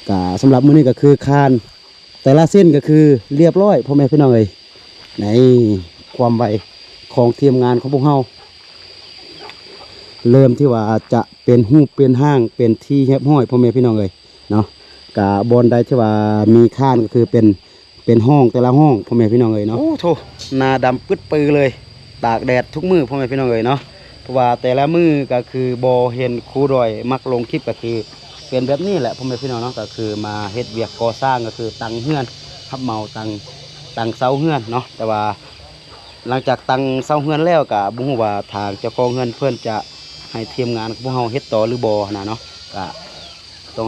ກະສຳລັບມື້ນີ້ກໍຄືຄານແຕ່ລະເສັ້ນກໍຄືລຽບລ້ອຍ ພໍ່ແມ່ພີ່ນ້ອງເອີຍ. ໃນຄວາມໄວຂອງທີມງານຂອງພວກເຮົາ ເລີ່ມທີ່ວ່າຈະເປັນຮູບເປັນຮ່າງເປັນທີ່ຮຽບຮ້ອຍ ພໍ່ແມ່ພີ່ນ້ອງເອີຍເນາະ. ກະບ່ອນໃດທີ່ວ່າມີຄານກໍຄືເປັນ ເປັນຫ້ອງແຕ່ລະຫ້ອງ ພໍ່ແມ່ພີ່ນ້ອງເອີຍເນາະ. ໂອ້ໂທ້ ໜ້າດຳປຶດປືເລີຍ ຕາກແດດທຸກມື້ ພໍ່ແມ່ພີ່ນ້ອງເອີຍເນາະ. ເພາະວ່າແຕ່ລະມື້ກໍຄືບໍ່ເຫັນຄູດອຍມັກລົງຄລິບ ກໍຄືເປັນແບບນີ້ແຫຼະ ພໍ່ແມ່ພີ່ນ້ອງເນາະ. ກໍຄືມາເຮັດວຽກກໍ່ສ້າງ ກໍຄືຕັ້ງເຮືອນ ຮັບເໝົາຕັ້ງ ຕັ້ງເສົາເຮືອນເນາະ. ແຕ່ວ່າຫຼັງຈາກຕັ້ງເສົາເຮືອນແລ້ວ ກໍບໍ່ຮູ້ວ່າທາງເຈົ້າຂອງເຮືອນເພິ່ນຈະໃຫ້ທີມງານຂອງພວກເຮົາເຮັດຕໍ່ຫຼືບໍ່ຫັ້ນນະເນາະ. ກໍ ຕ້ອງ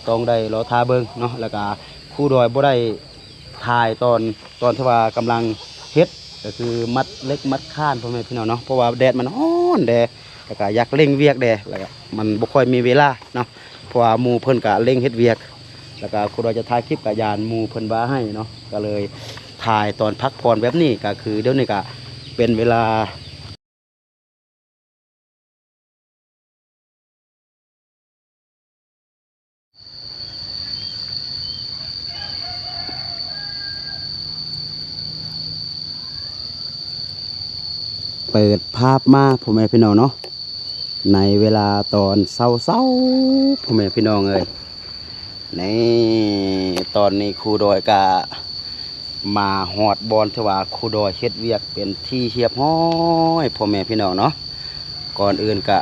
ຕ້ອງໄດ້ລໍຖ້າເບິ່ງເນາະ. ແລ້ວກະຄູດອຍບໍ່ໄດ້ຖ່າຍຕອນ ຕອນທີ່ວ່າກຳລັງເຮັດ ກໍຄືມັດເຫຼັກມັດຄານ ພໍ່ແມ່ພີ່ນ້ອງເນາະ. ເພາະວ່າແດດມັນຮ້ອນແດ່ ແລ້ວກະຢາກເລັ່ງວຽກແດ່ ແລ້ວກະມັນບໍ່ຄ່ອຍມີເວລາເນາະ. ເພາະວ່າໝູ່ເພິ່ນກະເລັ່ງເຮັດວຽກ ແລ້ວກະຄູດອຍຈະຖ່າຍຄລິບກະຢ້ານໝູ່ເພິ່ນວ່າໃຫ້ເນາະ ກໍເລີຍຖ່າຍຕອນພັກຜ່ອນແບບນີ້. ກໍຄືດຽວນີ້ກະເປັນເວລາ ເປີດພາບມາ ພໍ່ແມ່ພີ່ນ້ອງເນາະ ໃນເວລາຕອນເຊົ້າໆ ພໍ່ແມ່ພີ່ນ້ອງເອີຍ. ນີ້ ຕອນນີ້ຄູດອຍກະມາຮອດບ່ອນທີ່ວ່າຄູດອຍເຮັດວຽກເປັນທີ່ຮຽບຮ້ອຍ ພໍ່ແມ່ພີ່ນ້ອງເນາະ. ກ່ອນອື່ນກະ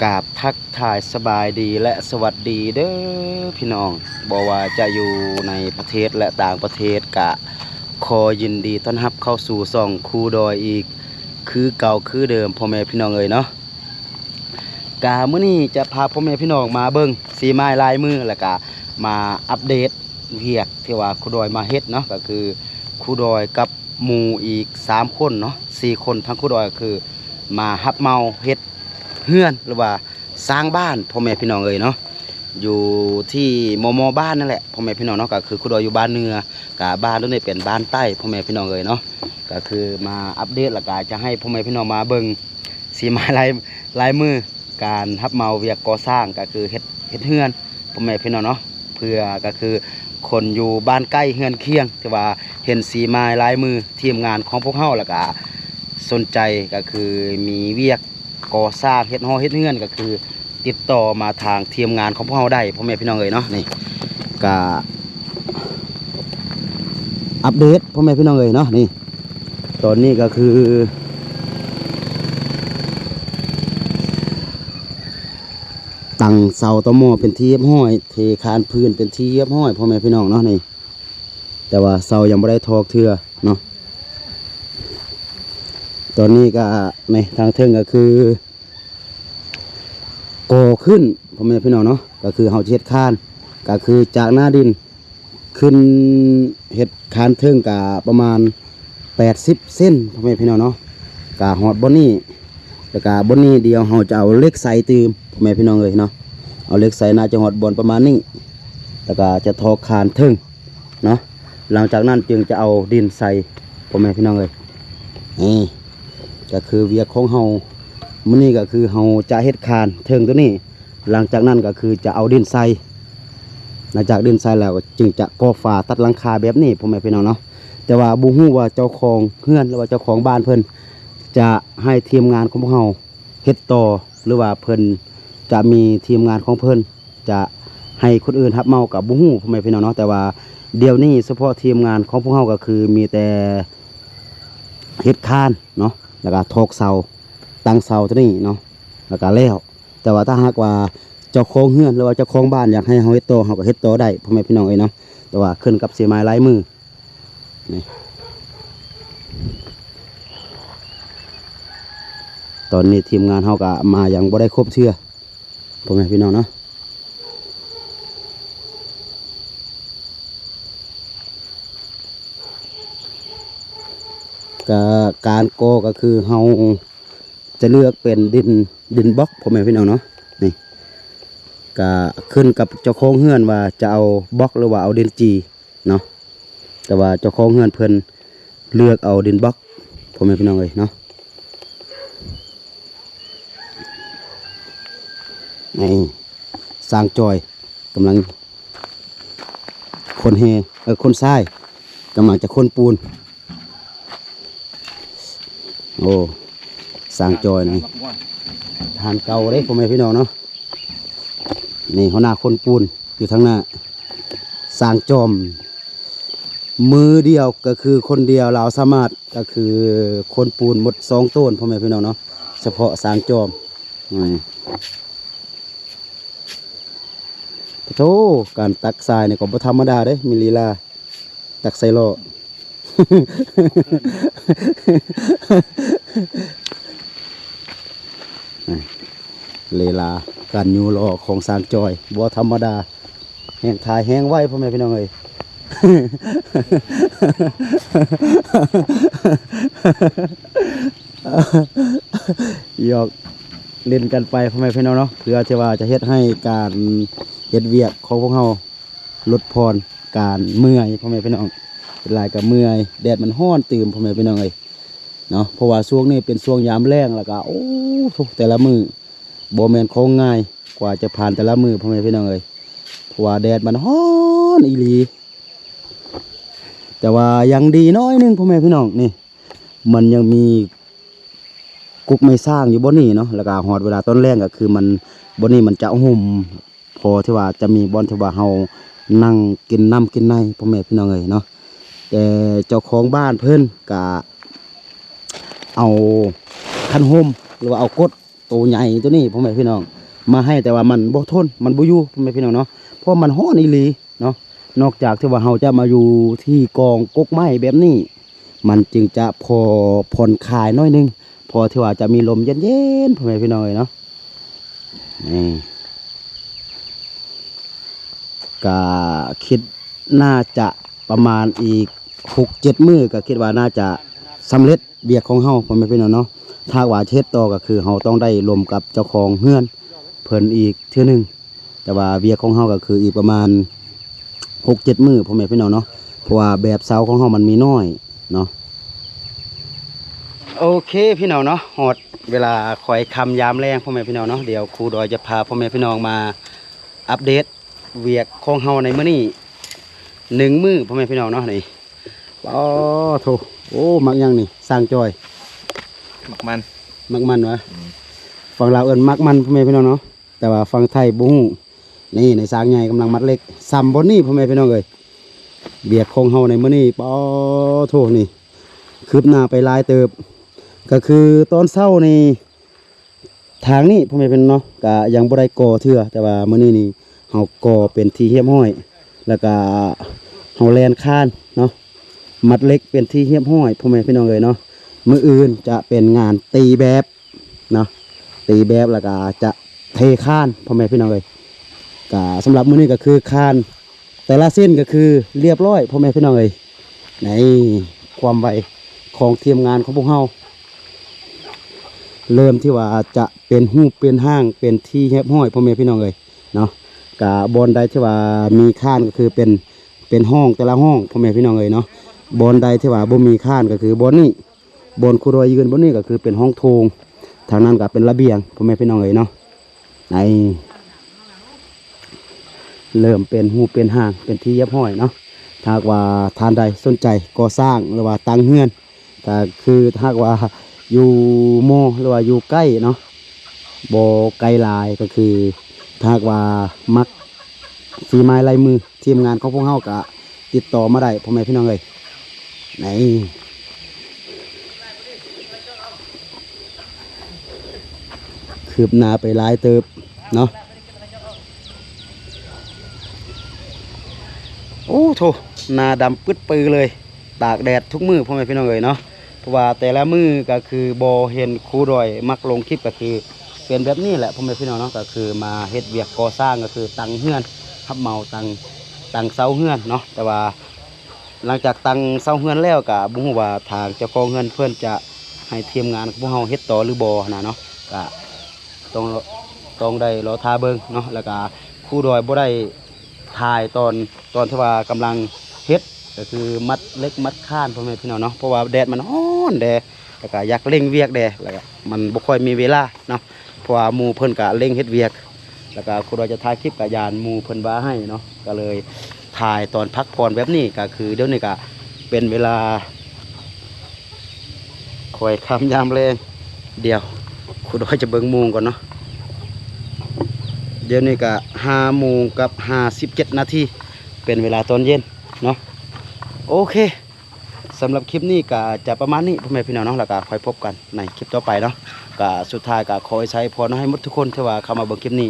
ກາບທັກທາຍສະບາຍດີ ແລະ ສະຫວັດດີເດີພີ່ນ້ອງ ບໍ່ວ່າຈະຢູ່ໃນປະເທດ ແລະ ຕ່າງປະເທດ ກະຂໍຍິນດີຕ້ອນຮັບເຂົ້າສູ່ຊ່ອງຄູດອຍອີກຄືເກົ່າຄືເດີມ ພໍ່ແມ່ພີ່ນ້ອງເອີຍເນາະ. ກະມື້ນີ້ຈະພາພໍ່ແມ່ພີ່ນ້ອງມາເບິ່ງສີໄມ້ລາຍມື ແລ້ວກະມາອັບເດດວຽກທີ່ວ່າຄູດອຍມາເຮັດເນາະ. ກໍຄືຄູດອຍກັບໝູ່ອີກສາມຄົນເນາະ ສີ່ຄົນ ທາງຄູດອຍກໍຄືມາຮັບເໝົາເຮັດເຮືອນ ຫຼືວ່າສ້າງບ້ານ ພໍ່ແມ່ພີ່ນ້ອງເອີຍເນາະ. ຢູ່ທີ່ມໍ່ໆ ບ້ານນັ້ນແຫຼະ ພໍ່ແມ່ພີ່ນ້ອງເນາະ. ກໍຄືຄູດອຍຢູ່ບ້ານເໜືອ ກະບ້ານໂຕນີ້ເປັນບ້ານໃຕ້ ພໍ່ແມ່ພີ່ນ້ອງເອີຍເນາະ. ກໍຄືມາອັບເດດ ແລ້ວກະຈະໃຫ້ພໍ່ແມ່ພີ່ນ້ອງມາເບິ່ງສີໄມ້ລາຍ ລາຍມື ການຮັບເໝົາວຽກກໍ່ສ້າງ ກໍຄືເຮັດ ເຮັດເຮືອນ ພໍ່ແມ່ພີ່ນ້ອງເນາະ. ເພື່ອກໍຄືຄົນຢູ່ບ້ານໃກ້ເຮືອນຄຽງ ທີ່ວ່າເຫັນສີໄມ້ລາຍມືທີມງານຂອງພວກເຮົາ ແລ້ວກະສົນໃຈ ກໍຄືມີວຽກ ກໍ່ສ້າງເຮັດຫໍເຮັດເຮືອນ ກໍຄືຕິດຕໍ່ມາທາງທີມງານຂອງພວກເຮົາໄດ້ ພໍ່ແມ່ພີ່ນ້ອງເອີຍເນາະ. ນີ້ກະອັບເດດ ພໍ່ແມ່ພີ່ນ້ອງເອີຍເນາະ. ນີ້ ຕອນນີ້ກໍຄືຕັ້ງເສົາຕໍມໍເປັນທີ່ຮຽບຮ້ອຍ ເທຄານພື້ນເປັນທີ່ຮຽບຮ້ອຍ ພໍ່ແມ່ພີ່ນ້ອງເນາະ. ນີ້ ແຕ່ວ່າເສົາຍັງບໍ່ໄດ້ຖອກເທື່ອເນາະ. ຕອນນີ້ກໍ ນີ້ ທາງເທິງກໍຄືກໍ່ຂຶ້ນ ພໍ່ແມ່ພີ່ນ້ອງເນາະ. ກໍຄືເຮົາຈະເຮັດຄານ ກໍຄືຈາກໜ້າດິນຂຶ້ນເຮັດຄານເທິງກໍປະມານແປດສິບເຊັນ ພໍ່ແມ່ພີ່ນ້ອງເນາະ. ກໍຮອດບ່ອນນີ້ ແລ້ວກໍບ່ອນນີ້ດຽວເຮົາຈະເອົາເຫຼັກໃສ່ຕື່ມ ພໍ່ແມ່ພີ່ນ້ອງເອີຍເນາະ. ເອົາເຫຼັກໃສ່ໜ້າຈະຮອດບ່ອນປະມານນີ້ ແລ້ວກໍຈະຖອກຄານເທິງ ເນາະ. ຫຼັງຈາກນັ້ນຈຶ່ງຈະເອົາດິນໃສ່ ພໍ່ແມ່ພີ່ນ້ອງເອີຍ. ນີ້ກໍຄືວຽກຂອງເຮົາ ມື້ນີ້ກໍຄືເຮົາຈະເຮັດຄານເທິງໂຕນີ້. ຫຼັງຈາກນັ້ນກໍຄືຈະເອົາດິນໃສ່ ຫຼັງຈາກດິນໃສ່ແລ້ວຈຶ່ງຈະກໍ່ຝາຕັດຫຼັງຄາແບບນີ້ ພໍ່ແມ່ພີ່ນ້ອງເນາະ. ແຕ່ວ່າບໍ່ຮູ້ວ່າເຈົ້າຂອງເຮືອນ ຫຼືວ່າເຈົ້າຂອງບ້ານເພິ່ນຈະໃຫ້ທີມງານຂອງພວກເຮົາ ເຮັດຕໍ່ ຫຼືວ່າເພິ່ນຈະມີທີມງານຂອງເພິ່ນ ຈະໃຫ້ຄົນອື່ນຮັບເໝົາກໍບໍ່ຮູ້ ພໍ່ແມ່ພີ່ນ້ອງເນາະ. ແຕ່ວ່າດຽວນີ້ສະເພາະທີມງານຂອງພວກເຮົາກໍຄືມີແຕ່ເຮັດຄານເນາະ ແລ້ວກໍຖອກເສົາ ຕັ້ງເສົາຕົວນີ້ເນາະ ແລ້ວກໍແລ້ວ. ແຕ່ວ່າຖ້າຫາກວ່າເຈົ້າຂອງເຮືອນ ຫຼືວ່າເຈົ້າຂອງບ້ານຢາກໃຫ້ເຮົາເຮັດຕໍ່ ເຮົາກໍເຮັດຕໍ່ໄດ້ ພໍ່ແມ່ພີ່ນ້ອງເອີຍເນາະ. ແຕ່ວ່າຂຶ້ນກັບສີໄມ້ລາຍມື. ນີ້ ຕອນນີ້ທີມງານເຮົາກໍມາຍັງບໍ່ໄດ້ຄົບເທື່ອ ພໍ່ແມ່ພີ່ນ້ອງເນາະ. ກໍການກໍ່ກໍຄືເຮົາຈະເລືອກເປັນດິນ ດິນບລັອກ ພໍ່ແມ່ພີ່ນ້ອງເນາະ. ນີ້ ກໍຂຶ້ນກັບເຈົ້າຂອງເຮືອນວ່າຈະເອົາບລັອກ ຫຼືວ່າເອົາດິນຈີ່ ເນາະ. ແຕ່ວ່າເຈົ້າຂອງເຮືອນເພິ່ນເລືອກເອົາດິນບລັອກ ພໍ່ແມ່ພີ່ນ້ອງເອີຍເນາະ. ນີ້ ຊ່າງຈອຍ ກຳລັງຂົນແຮ່ ເອີ ຂົນຊາຍ ກຳລັງຈະຂົນປູນ. ໂອ້ ຊ່າງຈ່ອຍນີ້ ທ່ານເກົ່າເດ້ ພໍ່ແມ່ພີ່ນ້ອງເນາະ. ນີ້ຫົວໜ້າຂົນປູນຢູ່ທາງໜ້າ ຊ່າງຈອມ ມືດຽວກໍຄືຄົນດຽວ ລາວສາມາດກໍຄືຂົນປູນໝົດສອງໂຕນ ພໍ່ແມ່ພີ່ນ້ອງເນາະ. ສະເພາະຊ່າງຈອມ ອືມ ໂທ້ ການຕັກຊາຍນີ້ກໍບໍ່ທຳມະດາເດ້ ມີລີລາ ຕັກໃສ່ລໍ້ ລີລາການຍູ້ລໍ້ຂອງຊ່າງຈອຍບໍ່ທຳມະດາ ແຮງຖ່າຍແຮງໄວ ພໍ່ແມ່ພີ່ນ້ອງເອີຍ. ຢອກຫຼິ້ນກັນໄປ ພໍ່ແມ່ພີ່ນ້ອງເນາະ ເພື່ອທີ່ວ່າຈະເຮັດໃຫ້ການເຮັດວຽກຂອງພວກເຮົາ ຫຼຸດຜ່ອນການເມື່ອຍ ພໍ່ແມ່ພີ່ນ້ອງ. ເຮັດຫຼາຍກໍເມື່ອຍ ແດດມັນຮ້ອນຕື່ມ ພໍ່ແມ່ພີ່ນ້ອງເອີຍເນາະ. ເພາະວ່າຊ່ວງນີ້ເປັນຊ່ວງຍາມແລ້ງ ແລ້ວກໍ ໂອ້ໂທ້ ແຕ່ລະມື້ບໍ່ແມ່ນຂອງງ່າຍ ກວ່າຈະຜ່ານແຕ່ລະມື້ ພໍ່ແມ່ພີ່ນ້ອງເອີຍ ເພາະວ່າແດດມັນຮ້ອນອີ່ຫຼີ. ແຕ່ວ່າຍັງດີໜ້ອຍໜຶ່ງ ພໍ່ແມ່ພີ່ນ້ອງ ນີ້ ມັນຍັງມີກົກໄມ້ຊ້າງຢູ່ບ່ອນນີ້ເນາະ ແລ້ວກໍຮອດເວລາຕອນແລງກໍຄືມັນ ບ່ອນນີ້ມັນຈະຮົ່ມ ພໍທີ່ວ່າຈະມີບ່ອນທີ່ວ່າເຮົານັ່ງກິນນ້ຳກິນໃນ ພໍ່ແມ່ພີ່ນ້ອງເອີຍເນາະ. ແຕ່ເຈົ້າຂອງບ້ານເພິ່ນກະເອົາຄັນຮົ່ມ ຫຼືວ່າເອົາກົດໂຕໃຫຍ່ໂຕນີ້ ພໍ່ແມ່ພີ່ນ້ອງ ມາໃຫ້ ແຕ່ວ່າມັນບໍ່ທົນ ມັນບໍ່ຢູ່ ພໍ່ແມ່ພີ່ນ້ອງເນາະ ເພາະມັນຮ້ອນອີ່ຫຼີເນາະ. ນອກຈາກທີ່ວ່າເຮົາຈະມາຢູ່ທີ່ກອງກົກໄມ້ແບບນີ້ ມັນຈຶ່ງຈະພໍຜ່ອນຄາຍໜ້ອຍໜຶ່ງ ພໍທີ່ວ່າຈະມີລົມເຢັນໆ ພໍ່ແມ່ພີ່ນ້ອງເອີຍເນາະ. ນີ້ ກະຄິດໜ້າຈະປະມານອີກຫົກເຈັດມື້ ກະຄິດວ່າໜ້າຈະສຳເລັດວຽກຂອງເຮົາ ພໍ່ແມ່ພີ່ນ້ອງເນາະ. ຖ້າຫາກວ່າເຮັດຕໍ່ ກະຄືເຮົາຕ້ອງໄດ້ລົມກັບເຈົ້າຂອງເຮືອນເພິ່ນອີກເທື່ອໜຶ່ງ ແຕ່ວ່າວຽກຂອງເຮົາກໍຄືອີກປະມານຫົກເຈັດມື້ ພໍ່ແມ່ພີ່ນ້ອງເນາະ ເພາະວ່າແບບເຊົາຂອງເຮົາມັນມີໜ້ອຍເນາະ. ໂອເຄພີ່ນ້ອງເນາະ ຮອດເວລາຄ່ອຍຄ່ຳຍາມແລງ ພໍ່ແມ່ພີ່ນ້ອງເນາະ. ດຽວຄູດອຍຈະພາພໍ່ແມ່ພີ່ນ້ອງມາອັບເດດວຽກຂອງເຮົາໃນມື້ນີ້ໜຶ່ງມື້ ພໍ່ແມ່ພີ່ນ້ອງເນາະ. ນີ້ ປາໂທ້ ໂອ້ ໝາກຫຍັງນີ້ ຊ່າງຈອຍ? ໝາກມັນ ໝາກມັນຫວາ? ອືມ ຝັ່ງລາວເອີ້ນໝາກມັນ ພໍ່ແມ່ພີ່ນ້ອງເນາະ ແຕ່ວ່າຝັ່ງໄທບໍ່ຮູ້. ນີ້ ນາຍຊ່າງໃຫຍ່ກຳລັງມັດເຫຼັກ ສ່ຳບ່ອນນີ້ ພໍ່ແມ່ພີ່ນ້ອງເອີຍ. ວຽກຂອງເຮົາໃນມື້ນີ້ ປາໂທ້ ນີ້ ຄືບໜ້າໄປຫຼາຍເຕີບ. ກໍຄືຕອນເຊົ້ານີ້ ທາງນີ້ ພໍ່ແມ່ພີ່ນ້ອງເນາະ ກະຍັງບໍ່ໄດ້ກໍ່ເທື່ອ ແຕ່ວ່າມື້ນີ້ນີ້ເຮົາກໍ່ເປັນທີ່ຮຽບຮ້ອຍ ແລ້ວກະເຮົາແລ່ນຄານເນາະ ມັດເຫຼັກເປັນທີ່ຮຽບຮ້ອຍ ພໍ່ແມ່ພີ່ນ້ອງເອີຍເນາະ. ມື້ອື່ນຈະເປັນງານຕີແບບເນາະ ຕີແບບ ແລ້ວກະຈະເທຄານ ພໍ່ແມ່ພີ່ນ້ອງເອີຍ. ກະສຳລັບມື້ນີ້ກໍຄືຄານ ແຕ່ລະເສັ້ນກໍຄືລຽບຮ້ອຍ ພໍ່ແມ່ພີ່ນ້ອງເອີຍ. ໃນຄວາມໄວຂອງທີມງານຂອງພວກເຮົາ ເລີ່ມທີ່ວ່າຈະເປັນຮູບເປັນຮ່າງເປັນທີ່ຮຽບຮ້ອຍ ພໍ່ແມ່ພີ່ນ້ອງເອີຍເນາະ. ກະບ່ອນໃດທີ່ວ່າມີຄານກໍຄືເປັນ ເປັນຫ້ອງແຕ່ລະຫ້ອງ ພໍ່ແມ່ພີ່ນ້ອງເອີຍເນາະ. ບ່ອນໃດທີ່ວ່າບໍ່ມີຄານກໍຄືບ່ອນນີ້ ບ່ອນຄູດອຍຢືນບ່ອນນີ້ກໍຄືເປັນຫ້ອງໂຖງ ທາງນັ້ນກໍເປັນລະບຽງ ພໍ່ແມ່ພີ່ນ້ອງເອີຍເນາະ. ໃນ ເລີ່ມເປັນຮູບເປັນຮ່າງເປັນທີ່ຮຽບຮ້ອຍເນາະ. ຖ້າຫາກວ່າທ່ານໃດສົນໃຈກໍ່ສ້າງ ຫຼືວ່າຕັ້ງເຮືອນ ກໍຄືຖ້າຫາກວ່າຢູ່ມໍ ຫຼືວ່າຢູ່ໃກ້ເນາະ ບໍ່ໄກຫຼາຍ ກໍຄືຖ້າຫາກວ່າມັກຝີໄມ້ລາຍມື ທີມງານຂອງພວກເຮົາກະຕິດຕໍ່ມາໄດ້ ພໍ່ແມ່ພີ່ນ້ອງເອີຍ. ໃນ ຄືບໜ້າໄປຫຼາຍເຕີບເນາະ. ໂອ້ໂທ້ ໜ້າດຳປຶດປືເລີຍ ຕາກແດດທຸກມື້ ພໍ່ແມ່ພີ່ນ້ອງເອີຍເນາະ. ເພາະວ່າແຕ່ລະມື້ກໍຄືບໍ່ເຫັນຄູດອຍມັກລົງຄລິບ ກໍຄືເປັນແບບນີ້ແຫຼະ ພໍ່ແມ່ພີ່ນ້ອງເນາະ. ກໍຄືມາເຮັດວຽກກໍ່ສ້າງ ກໍຄືຕັ້ງເຮືອນ ຮັບເໝົາຕັ້ງ ຕັ້ງເສົາເຮືອນເນາະ. ແຕ່ວ່າຫຼັງຈາກຕັ້ງເສົາເຮືອນແລ້ວ ກໍບໍ່ຮູ້ວ່າທາງເຈົ້າຂອງເຮືອນເພິ່ນຈະໃຫ້ທີມງານຂອງພວກເຮົາເຮັດຕໍ່ຫຼືບໍ່ຫັ້ນນະເນາະ. ກໍຕ້ອງ ຕ້ອງໄດ້ລໍຖ້າເບິ່ງເນາະ. ແລ້ວກໍຄູດອຍບໍ່ໄດ້ຖ່າຍຕອນ ຕອນທີ່ວ່າກຳລັງເຮັດ ກໍຄືມັດເຫຼັກມັດຄານ ພໍ່ແມ່ພີ່ນ້ອງເນາະ. ເພາະວ່າແດດມັນຮ້ອນແດ່ ແລ້ວກໍຢາກເລັ່ງວຽກແດ່ ແລ້ວກໍມັນບໍ່ຄ່ອຍມີເວລາເນາະ. ເພາະວ່າໝູ່ເພິ່ນກໍເລັ່ງເຮັດວຽກ ແລ້ວກະຄູດອຍຈະຖ່າຍຄລິບກະຢ້ານໝູ່ເພິ່ນວ່າໃຫ້ເນາະ ກະເລີຍຖ່າຍຕອນພັກຜ່ອນແບບນີ້ ກະຄືດຽວນີ້ກະເປັນເວລາ ຄ່ອຍຄ່ຳຍາມແລງ. ດຽວຄູດອຍຈະເບິ່ງໂມງກ່ອນເນາະ ດຽວນີ້ກະຫ້າໂມງກັບຫ້າສິບເຈັດນາທີ ເປັນເວລາຕອນເຢັນເນາະ. ໂອເຄ ສຳລັບຄລິບນີ້ກະຈະປະມານນີ້ ພໍ່ແມ່ພີ່ນ້ອງເນາະ ແລ້ວກະຄ່ອຍພົບກັນໃນຄລິບຕໍ່ໄປເນາະ. ກະສຸດທ້າຍກະຂໍອວຍໄຊພອນໃຫ້ໝົດທຸກຄົນທີ່ວ່າເຂົ້າມາເບິ່ງຄລິບນີ້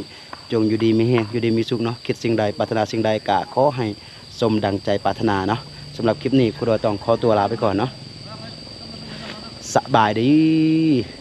ຈົ່ງຢູ່ດີມີແຮງ ຢູ່ດີມີສຸກເນາະ ຄິດສິ່ງໃດປາດຖະໜາສິ່ງໃດກະຂໍໃຫ້ສົມດັ່ງໃຈປາດຖະໜາເນາະ. ສຳລັບຄລິບນີ້ຄູດອຍຕ້ອງຂໍຕົວລາໄປກ່ອນເນາະ ສະບາຍດີ.